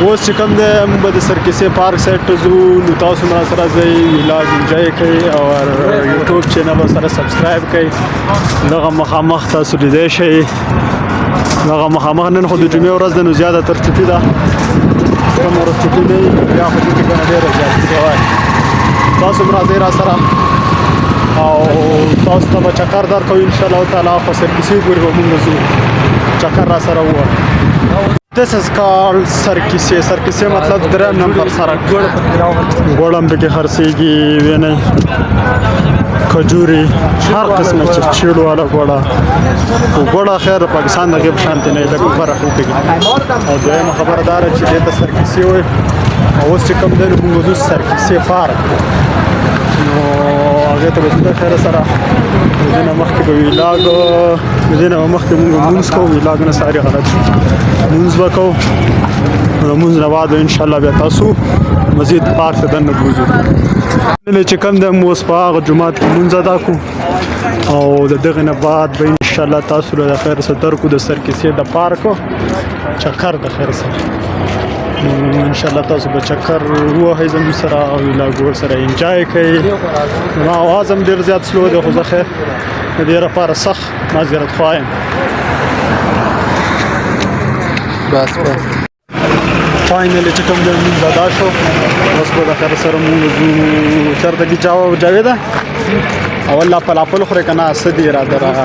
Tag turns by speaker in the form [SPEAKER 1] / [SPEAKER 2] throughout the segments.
[SPEAKER 1] اوس چې کوم دی موږ به د سرکیسې پارک سایډ ته ځو، نو تاسو هم راسره ځئ، ویلاګ انجوای کړئ او یوټیوب چینل سره سبسکرایب کړئ. دغه مخامخ تاسو لیدی شئ، دغه مخامخ نن خو د جمعې ورځ ده نو زیاده تر چوټي ده، کومه ورځ چوټي نه وي بیا خو دې کې ګڼه ډېره زیاته سیوا. تاسو هم راځئ راسره او تاسو ته به چکر درکوو انشاءالله تعالی. خو سرکیسې پورې به مونږ ځو، چکر راسره ووهئ. This is called سرکیسې. سرکیسې مطلب دریم نمبر سرک. ګوړه هم پکې خرڅېږي، وینئ، کجوري، هر قسمه چې چیړو والا ګوړه. خو ګوړه خیر د پاکستان دغې په شانتې نه وي، لږ فرق وکړي. او دویمه خبره دا ده چې دې ته سرکیسې وایي. او اوس چې کوم دی نو موږ ځو سرکیسې پارک، نو هغې ته به ځو د خیره سره. د دې نه مخکې به ویلاګ، د دې نه به مخکې موږ لمونځ کوو. ویلاګ نه ساري غلط شو، لمونځ به کوو. نو لمونځ نه بعد انشاءالله بیا تاسو مزید پارک ته دننه بوځو. نن چې کوم دی موږ اوس په هغه جومات کې لمونځ ادا کړو او د دغې نه بعد به انشاءالله تاسو له د خیر سره درکو د سرکیسې د پارک چکر د خیر سره. نو انشاءالله تاسو به چکر ووهئ زموږ سره او ویلاګ ورسره انجوای کړئ. زما اواز هم ډېر زیات سلو دی، خو زه خیر د دې لپاره سخت معذرت خواه یم.
[SPEAKER 2] بس بس.
[SPEAKER 1] فاینلی چې کوم دی مونږ ادا شو، اوس به د خیر سره مونږ ځو چېرته کې جاویده اول لا پلاپل خورې که نه څه دي اراده راغه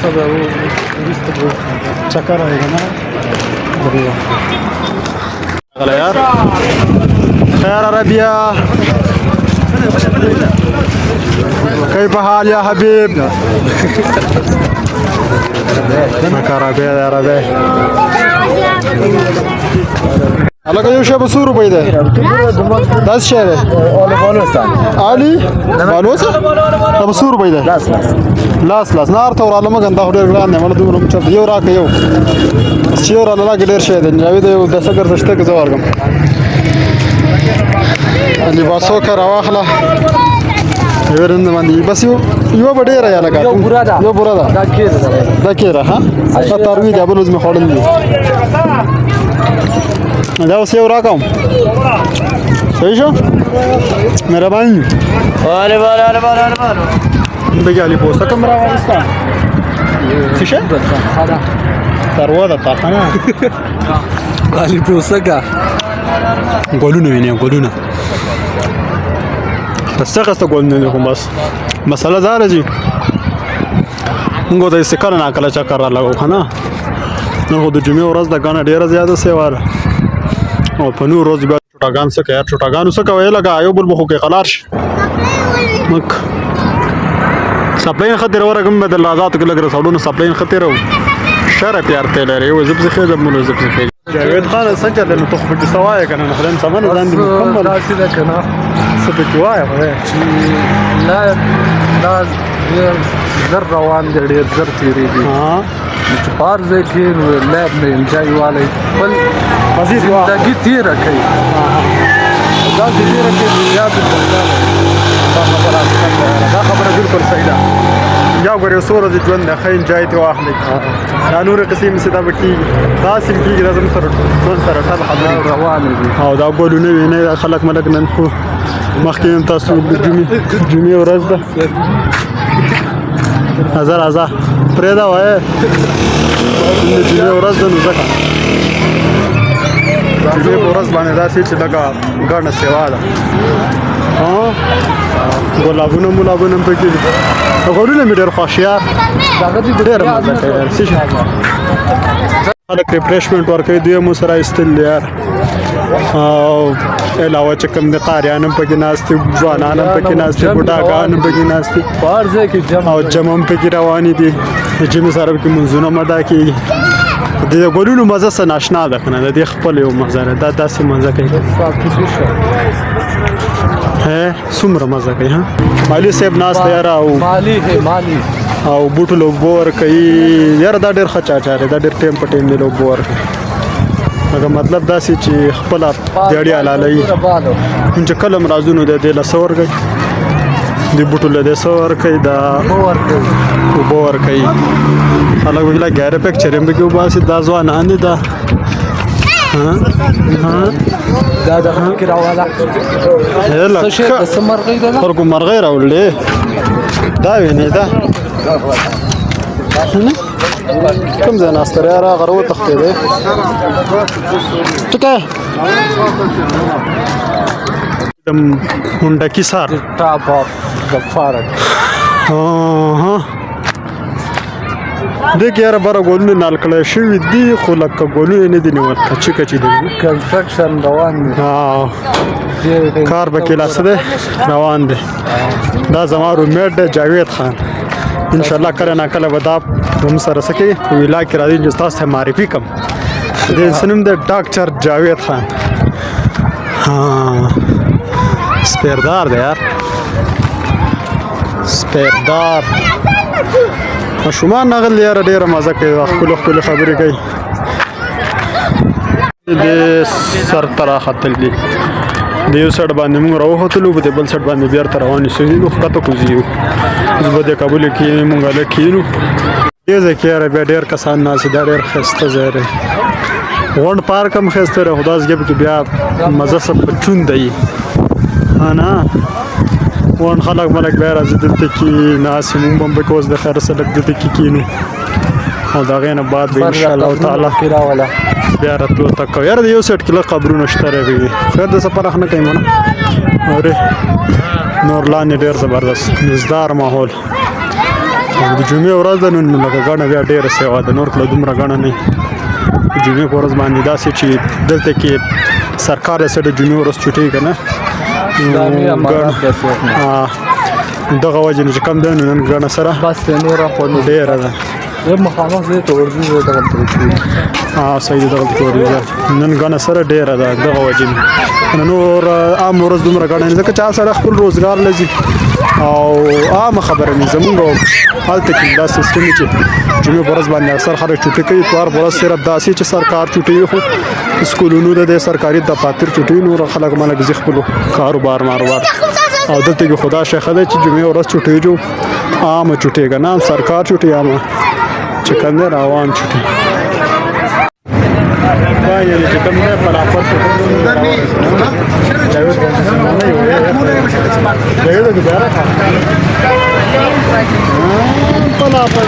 [SPEAKER 1] چکر وایي که نه غلا یار. خیر عربیه، كيف حال يا حبيب؟ عربي عربي. هلکه یو شی به څو روپۍ دی؟ دا څه شی دی؟ علي بالوسه دا به څو روپۍ دی؟ لاس لاس لاس نه ارته وراله مګن دا خو ډېر ګران دی، مله دومره چرته یو راکړه، یو چې یو راله راکړه ډېر شی دی. جاوید یو د څه ګرځښته که زه ورکړم لباسو که راواخله یو باندې بس یو یو به ډېره یا لګا
[SPEAKER 2] یو بوره ده.
[SPEAKER 1] یو بوره ده.
[SPEAKER 2] دا کېره ده.
[SPEAKER 1] دا کېره ها دا تروی دی، بل ورځ مې خوړل دي. دا اوس یو راکوم، صحیح شو؟ مهرباني.
[SPEAKER 2] واله واله واله واله واله.
[SPEAKER 1] بګی علي پوسټ کوم راوستا څه شي تروه ده تا کنه.
[SPEAKER 2] علي پوسکا.
[SPEAKER 1] ګلونه ویني، ګلونه خسته خسته ګلونه دي. خو بس مسله دا ده چې موږ ته یې کله نا کله چکر را لګو که نه. نن خو د جمعې ورځ ده، ګڼه ډېره زیاته سیوا ده. او په نور ورځ بیا چوټاګان څه کوي؟ چوټاګانو څه کوي؟ لکه یو بل به خو کې قلار شي. مک سپلین خطر ورغم بدل آزاد کې لګ رسولونو سپلین خطر شر پیار ته لري و زب زخه د مولو زب زخه. جاوید خان څنګه چلې؟ نو ته خو پکې سوای کنه، نو خدای سمن ځان دې مکمل
[SPEAKER 2] داسې ده که نه
[SPEAKER 1] څه پکې وایې خدای
[SPEAKER 2] چې لا دا ډېر زر روان دی، ډېر زر تېرېږي.
[SPEAKER 1] ها
[SPEAKER 2] چې په هر ځای کې نو لاب نه انجوای والی خپل
[SPEAKER 1] مزید واه.
[SPEAKER 2] زندګي تېره کوي، داسې تېره کوي چې بیا پرې خوشحاله.
[SPEAKER 1] دا خبره حقیقت ده، دا خبره بالکل صحیح ده. یا ګورې څو ورځې ژوند دی، ښه انجوای ترې واخلئ. دا نورې قصې مې څه دا به کېږي، داسې هم کېږي. دا زموږ سره ژوند سره ټل خبرې
[SPEAKER 2] روانې دي.
[SPEAKER 1] او دا ګلونه وینئ، دا خلک ملک نن خو مخکې هم تاسو د جمعې ورځ ده. راځه راځه پرېږده وایې نن د جمعې ورځ ده، نو ځکه جمعې په ورځ باندې داسې چې لکه ګڼه سیوا ده. ها ګلابونه ملابونه هم پکې دي. ګلونه مې ډېر خوښ یار، ډېره مزه کوي یار. څه شي خلک ریفریشمنټ ورکوي، دوی مو سره ایستل دي یار. او علاوه چې کوم د قاریان هم پکې ناست دي، ځوانان هم پکې ناست دي، بوډاګان هم پکې ناست دي،
[SPEAKER 2] په هر ځای کې جمع
[SPEAKER 1] او جمع هم پکې روانې دي. د جمع سره پکې لمونځونه هم ادا کېږي. د ګلونو مزه څه ناشنا ده که نه، د دې خپل یو مزه ده، دا داسې مزه کوي. هه څومره مزه کوي. ها مالي صاحب ناست دی یاره او
[SPEAKER 2] مالی ہے مالی
[SPEAKER 1] او بوټو له اوبه ورکوي یاره. دا ډېر ښه چاچا دی، دا ډېر ټایم په ټایم دی له اوبه ورکوي. مګر مطلب داسې چې خپله دیاړي حلالوي. نو چې کله هم راځو نو دی دې له څه ورکوي، دې بوټو له دې څه ورکوي، دا اوبه ورکوي. خلک وایي لا ګیره پکچرې هم پکې وباسي. دا ځوانان دي، دا
[SPEAKER 2] دا د خلک راواله. څه شی د څه مرغۍ ده؟
[SPEAKER 1] خلکو مرغۍ راوړلې، دا وینې دا کوم ځای ناسته دی؟ هغه راوتښتېدی. ټکی د منډکي سار
[SPEAKER 2] ټاپ اف د فارک.
[SPEAKER 1] دې کې یاره بره ګلونه نال کړی شوي دي، خو لکه ګلونه نه دي نیول، کچې کچې دي.
[SPEAKER 2] کنسټرکشن روان دی.
[SPEAKER 1] کار به کې لا څه دی، روان دی. دا زما رومېټ دی جاوید خان. ان شاء الله کله نا کله به دا هم سره څه کوي، په ویلا کې راځي چې تاسو ته معرفي کړم. د څه نوم دی؟ ډاکټر جاوید خان. ها، سپیردار دی یار، سپیردار. ماشومان نغل یاره ډېره مزه کوي، ښکلې ښکلې خبرې کوي. د سر ته راختل دي. د یو سړ باندې موږ راوختلو، په بل سړ باندې بیرته روان شو، نو ښکته کوزیو. اوس به د کابل کې موږ هلک کینو. دې ځای کې یاره بیا ډېر کسان ناست دي. دا ډېر ښایسته ځای دی. غونډ پارک هم ښایسته دی، خو داسې کې بیا مزه څه په چون دی. ها نه، غونډ خلک ملک بیا راځي دلته کې ناست. موږ هم پکې اوس د خیر سره لږ دلته کې کینو او د هغې نه بعد به انشاءالله تعالی بیا راتلو ته کوو. یاره د یو سیټ کې لږ قبرونه شته دی، خیر د څه پرخ نه کوي منه. اورې نور لاندې ډېر زبردست مزدار ماحول. د جمعې ورځ ده نن، لکه ګڼه بیا ډېره سیوا ده، نور کله دومره ګڼه نه. جمعې په ورځ باندې داسې چې دلته کې سرکار د سړي جمعې ورځ چوټي که نه دغه وجه نه چې کم دی، نو نن ګڼه سره
[SPEAKER 2] بس نوره خو
[SPEAKER 1] ډېره ده.
[SPEAKER 2] زه مخامخ ځای ته ورځو، زه دغلته وکړو.
[SPEAKER 1] ها صحیح دی، دغلته ورځو. نن ګڼه سره ډېره ده دغه وجه نه، نور عام ورځ دومره ګڼه نه، ځکه چې هر سړی خپل روزګار لري او عامه خبره نه. زمونږ هلته کې دا سیستم چې جمعې په ورځ باندې اکثر خلک چوټي کوي، اتوار په ورځ صرف داسې چې سرکار چوټي وي، خو سکولونو د سرکاري دفاتر چوټي، نور خلک ملک ځي خپلو کاروبار ماروبار. او دلته کې خدا ښه دی چې جمعې ورځ چوټي جو عامه چوټي که نه، سرکار چوټي، عامه چې کوم دی روان چوټي. دا یعنی چې کوم دی پلاپر پلاپر